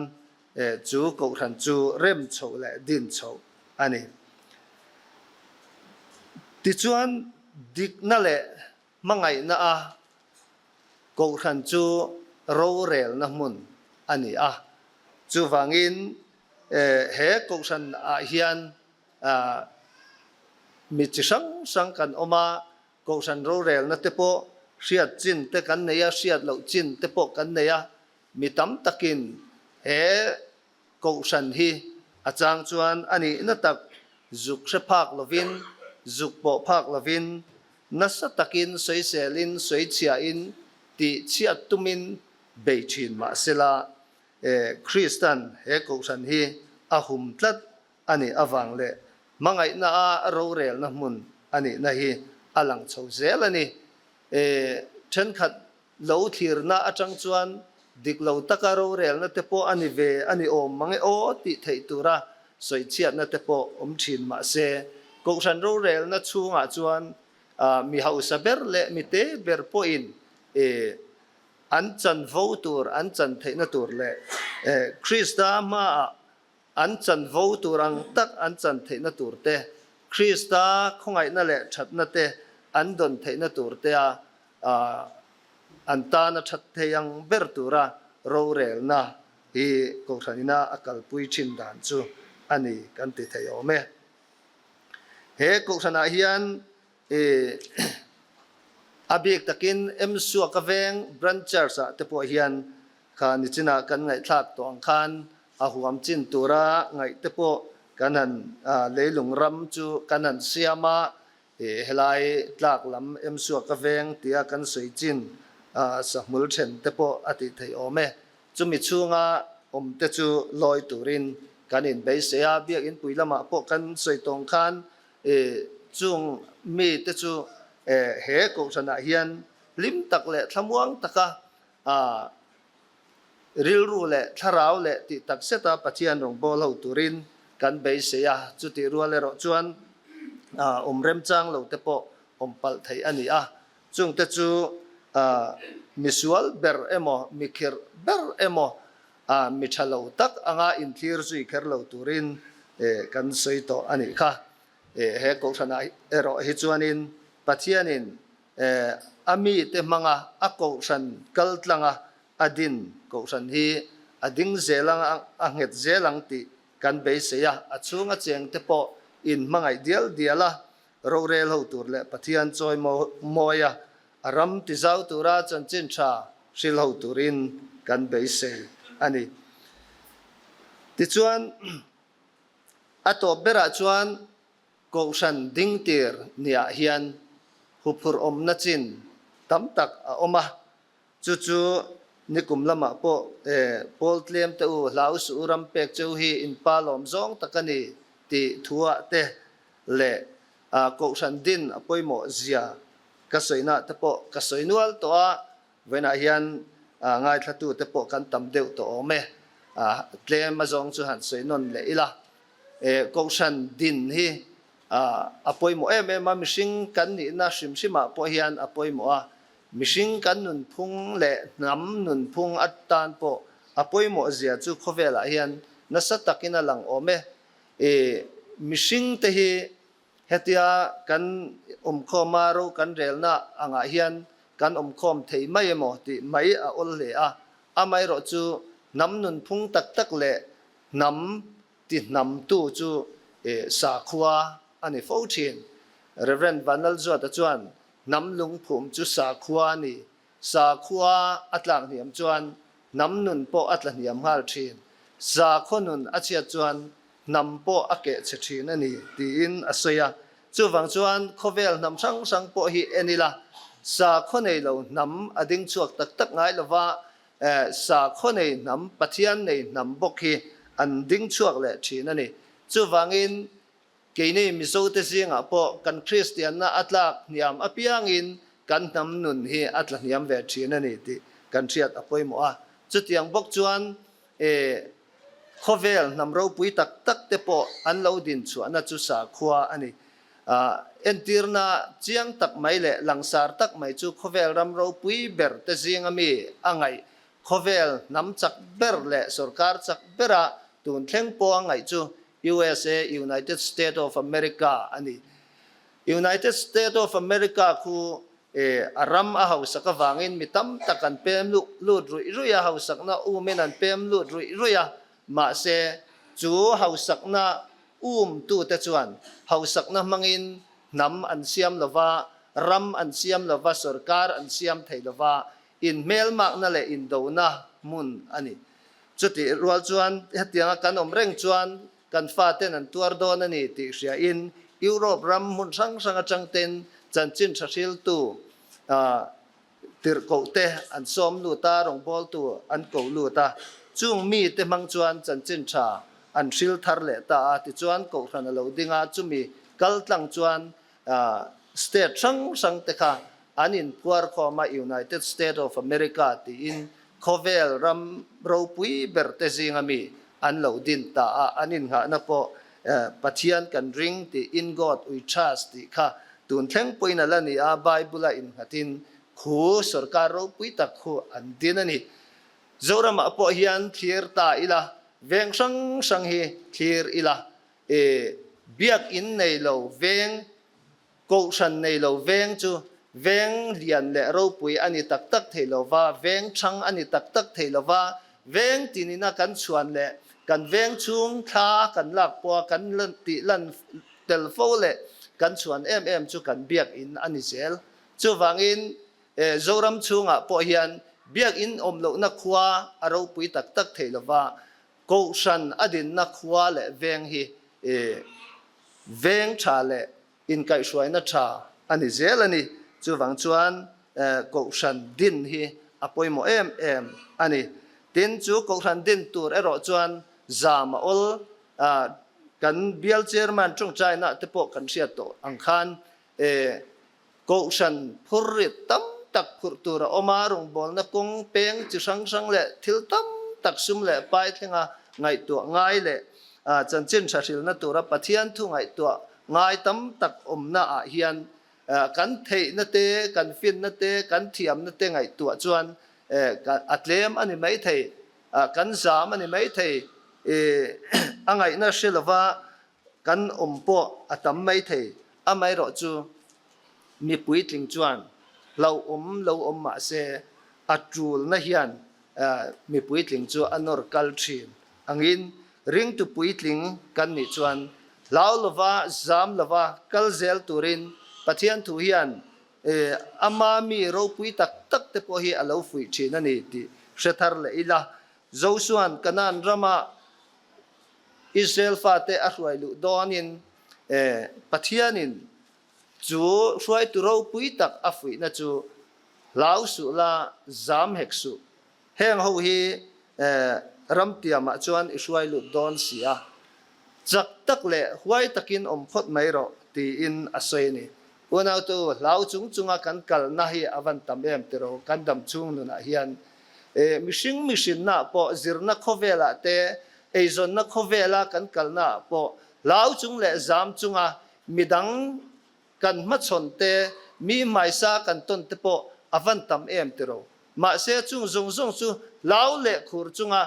chu kohhran chu rem chhoh leh din chhoh a ni. Tichuan dikna leh hmangaihna a kohhran chu rorelna hmun a ni a. Chuvangin he kohhran ah hian mi chi hrang hrang kan awm a, kohhran rorelna te pawh hriat chin te kan nei a, hriat loh chin te pawh kan nei a, mi tam takin he kohhran hi a chang chuan a nihna tak zuk hre phak lovin, zuk pawh phak lovin, nasa takin sawiselin, sawichhiahin, tihchhiat tumin bei thin mahsela, Kristan he kohhran hi a hum tlat a nih avang leh hmangaihna a rorelna hmun a nihna hi a lang chho zel a ni. Thenkhat lo thlirna atang chuan dik lo taka rorelna te pawh a ni ve a ni awm mang e aw tih theih tura sawichhiatna te pawh awm thin mah se, kohhran rorelna chhungah chuan mi hausa ber leh mi te ber pawhin an chanvo tur an chan theihna tur leh Krista hmaah an chanvo tur ang tak an chan theihna tur te, Krista khawngaihna leh thatna te an dawn theihna tur tea An tana that thei ang ber tura rorelna hi Kohhran ina a kalpui thin dan chu a ni kan ti thei awm e. He Kohhranah hian a bik takin Msuaka Veng Branch Church-ah te pawh hian kha nichinah kan ngaihthlak tawh ang khan a huam chin tura ngaih te pawh kan han leilung ram chu kan han siam a, Helai tlak lam Emsuaka veng tia kan sawi chin sahmul then te pawh a tih theih awm e. Chumi chhunga awm te chu lawi turin kan inbeisei a, biakinn pui lamah pawh kan sawi tawng khan chung mi te chu he kohhranah hian hlim tak leh thlamuang taka Rilru leh thlarau leh tih tak seta Pathian rawngbâwl ho turin kan beisei a, chutih rual erawh chuan awm remchang lo te pawh awm palh theih a ni a. Chungte chu misual ber emaw, mi khirh ber emaw, mi tha lo tak anga inthlir zui kher lo turin kan sawi tawh a nih kha. He kohhranah erawh hi chuanin Pathianin A mite hmanga a kohhran kal tlanga a din kohhran hi a ding zel ang a nghet zel ang tih kan beisei a, a chhunga chengte pawh in hmangaih dial dial a, rorel ho tur leh Pathian chawi mawi a, a ram tizau tura chanchin tha hril ho turin kan beisei a ni. Tichuan, a tawp berah chuan Kohhran dingtir niah hian huphurhawmna chin tam tak a awm a, chu chu nikum lamah pawh Pawl tlem te u hlau suh u ram pek cheu hi in pa lawm zawng tak a ni tih thuah te leh Kohhran din a pawimawh zia ka sawinaah te pawh ka sawi nual tawh a, vawiinah hian ngaithlatu te pawh kan tam deuh tawh awm e, tlem azawng chu han sawi nawn leh ila. Kohhran din hi a pawimawh em em a, mihring kan nihna hrim hrimah pawh hian a pawimawh a, mihring kan nunphung leh hnam nunphung atan pawh a pawimawh zia chu khawvelah hian nasa takin a lang awm e. Mihring te hi hetia kan awmkhawm a, ro kan relna angah hian kan awmkhawm thei mai emaw tih mai a awl hle a, amaherawhchu hnam nunphung tak tak leh Hnam ti hnamtu chu sakhua a ni fo thin. Rev. Vanlalzuata chuan hnam lungphum chu sakhua a ni. Sakhua a tlak hniam chuan hnam nun pawh a tla hniam nghal thin. Sakhua nun a chhiat chuan hnam pawh a keh chhe thin a ni, tiin a sawi a. Chuvang chuan khawvel hnam hrang hrang pawh hi en ila, sakhua nei lo hnam a ding chhuak tak tak ngai lova, Sakhaw nei hnam, Pathian nei hnam bawk hi an ding chhuak leh thin a ni. Chuvangin keini Mizote zingah pawh kan Kristianna a tlak hniam apiangin kan hnam nun hi a tla hniam ve thin a ni tih kan hriat a pawimawh a. Chutiang bawk chuan khawvel hnam ropui tak tak te pawh an lo din chhuahna chu sakhua a ni. Entirna chiang tak mai leh langsar tak mai chu khawvel ram ropui ber te zinga mi a ngaih, khawvel hnam chak ber leh sorkar chak bera tun thleng pawh a ngaih chu USA, United State of America, a ni. United State of America khu. E, a ram a hausak avangin mi tam tak an pem lut ruih ruih a, hausakna umin an pem lut ruih ruih a, mahse, chu hausakna umtute chuan hausakna hmangin hnam an siam lo va, ram an siam lo va, sorkar an siam thei lo va, inhmelmakna leh indona hmun a ni. Chutih rual chuan hetianga kan awm reng chuan kan faten an tuar dawn a ni tih hriain Europe ram hmun hrang hrang atang ten chanchin tha hriltu tirhkohte an sawm lut a, rawngbawltu an ko lut a. Chung mite hmang chuan chanchin tha an hril thar leh ta a, tichuan kohhran a lo ding a, chumi kal tlang chuan state hrang hrang te kha an inphuar khawm a, United State of America tiin khawvel ram ropui ber te zinga mi an lo din ta a, an innghahna pawh Pathian kan ring tih, In God we trust tih kha tun thleng pawhin a la ni a, Bible-a innghatin khu sorkar ropui tak khu an din a ni. Zoramah pawh hian thlir ta ila, veng hrang hrang hi thlir ila, biakinn nei lo veng Kohhran nei lo veng chu veng lian leh ropui a ni tak tak thei lo va, veng chhang a ni tak tak thei lo va, veng tinina kan chhuan leh kan veng chhung thla kan lak pawha kan tih lan tel fo leh kan chhuan em em chu kan biakinn a ni zel. Chuvangin Zoram chhungah pawh hian biakinn awm lohna khua a ropui tak tak thei lo va, Kohhran a dinna khua leh veng hi veng tha leh inkaihhruaina tha a ni zel a ni. Chuvang chuan Kohhran din hi a pawimawh em em a ni. Tin, chu Kohhran din tur erawh chuan zam a awl. Kan bial chairman tawngtaina te pawh kan hriat tawh ang khan Kohhran phurrit tam tak phurh tur a awm a, rawngbawlna kawng peng chi hrang hrang leh thil tam tak sum leh pai thlenga ngaihtuah ngai leh chanchin tha hrilna tura Pathian thu ngaihtuah ngai tam tak awmna ah hian kan theihna te, kan finna te, kan thiamna te ngaihtuah chuan a tlem a ni maithei, kan zam a ni maithei, a ngaihna hre lova Kan awm pawh a tam mai thei, amaherawh chu mi puitling chuan hlauhawm lo awm mah se a tulna hian mi puitling chu a nawr kal thin angin ringtu puitling kan nih chuan hlau lova zam lova kal zel turin Pathian thu hian ama mi ropui tak tak te pawh hi a lo fuih thin a ni tih hre thar leh ila. Josua'n Kanaan rama Israel fate a hruai luh dawnin Pathianin chu hruaitu ropui tak a fuihna chu hlau suh la, zam hek suh. Heng ho hi ramtiamah chuan i hruai lut dawn si a, chak tak leh huai takin awm phawt mai rawh tiin a sawi a ni. Unautu, hlau chung chunga kan kalna hi a van tam em tiraw kan dam chhung nunah hian. Mihring mihrinna pawh zirna khawvelah te, eizawnna khawvela kan kalnaah pawh hlau chung leh zam chunga midang kan hmachhawn te, mi hmaisa kan tawn te pawh a van tam em tiraw. Mahse chung zawng zawng chu hlau leh khur chunga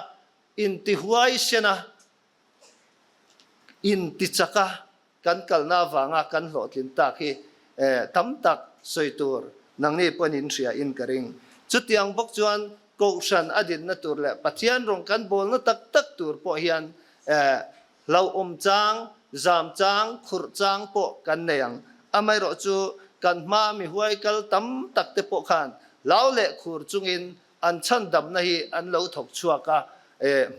intihuaisena, intichaka Kan kalna avanga kan hlawhtlin tak hi tam tak sawi tur nangni pawhin in hria in ka ring. Chutiang bawk chuan Kohhran a dinna tur leh Pathian rawng kan bawlna tak tak tur pawh hian hlauhawm chang, zam chang, khurh chang pawh kan nei ang. Amaherawh chu kan hma mi huai kal tam tak te pawh khan hlau leh khur chungin an chhandamna hi an lo thawk chhuak a,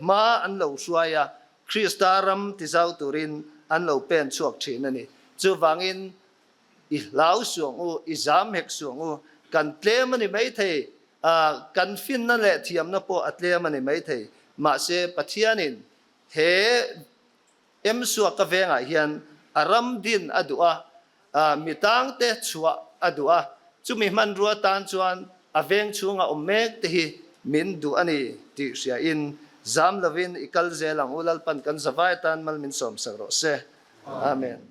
hma an lo hruai a, Krista ram tizau turin an lo pen chhuak thin a ni. Chuvangin i hlau suang u, i zam hek suang u, kan tlem a ni maithei, kan finna leh thiamna pawh a tlem a ni maithei. Mahse Pathianin he Emsuaka vengah hian a ram din a duh a, mi tangte chhuah a duh a, chumi hmanrua tan chuan a veng chhunga awm mek te hi min duh a ni tih hriain zam lovin i kal zel ang u Lalpan kan zavai atan mal min sawmsak rawh se. Amen.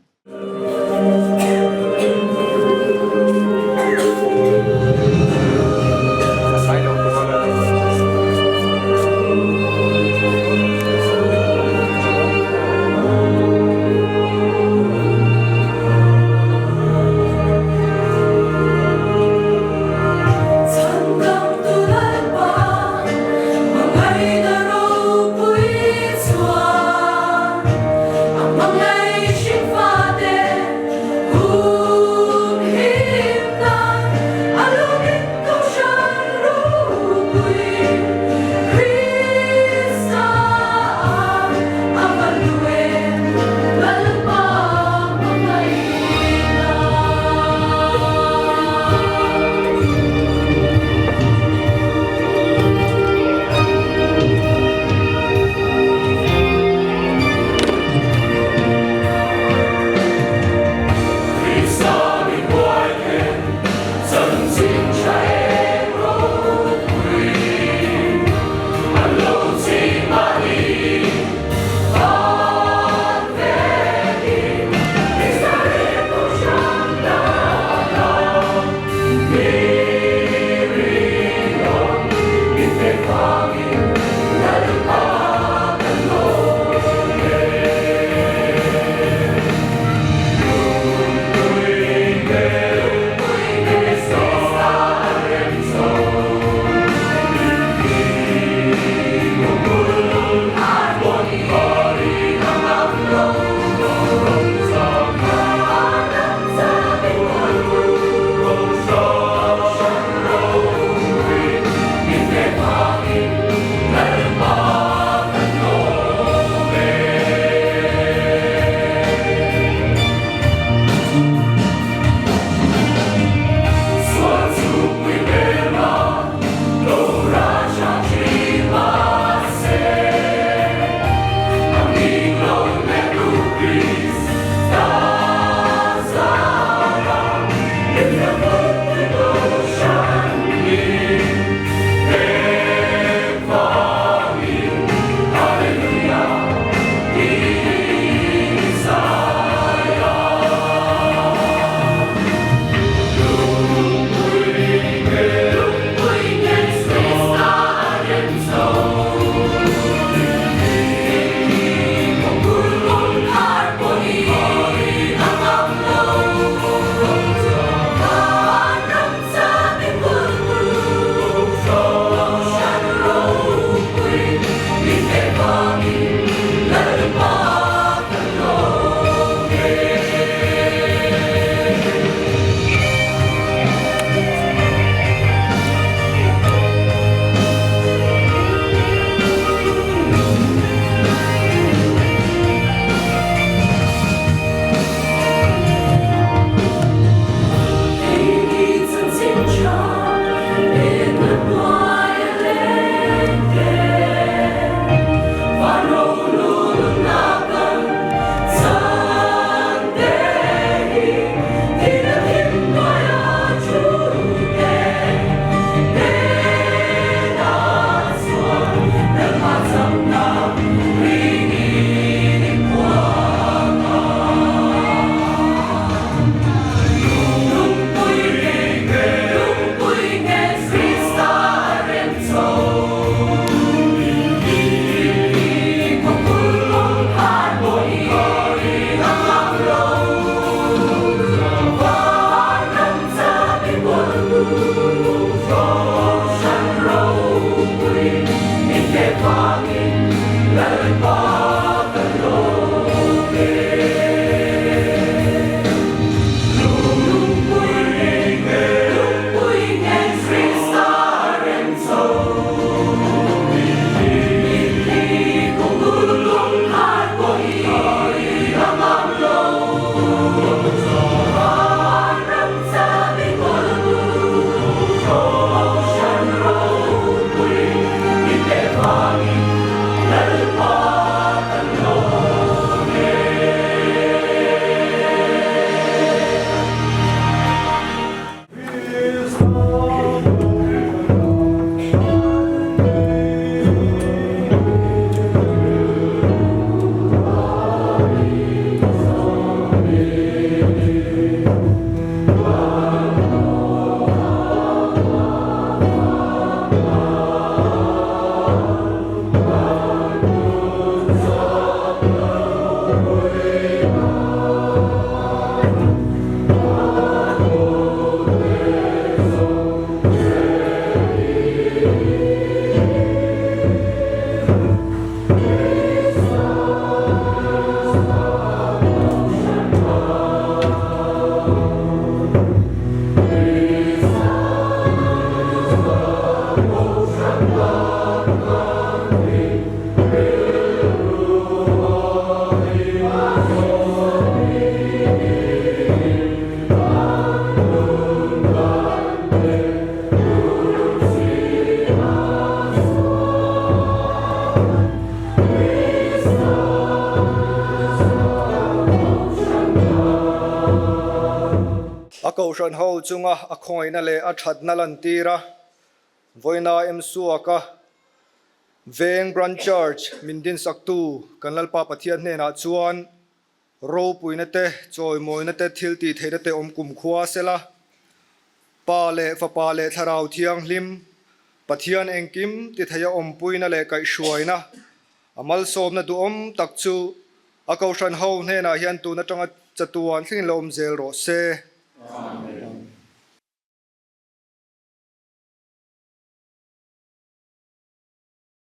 Kohhran ho chunga a khawngaihna leh a thatna lantir a, vawiina Emsuaka Veng Branch Church min dinsaktu kan Lalpa Pathian hnenah chuan ropuina te, chawimawina te, thiltih theihna te awm kumkhua sela, Pa leh Fapa leh Thlarau Thianghlim, Pathian engkim ti theia awmpuina leh kaihhruaina, a malsawmna duhawm tak chu a Kohhran ho hnenah hian tun atanga chatuan thlengin la awm zel rawh se. Amen.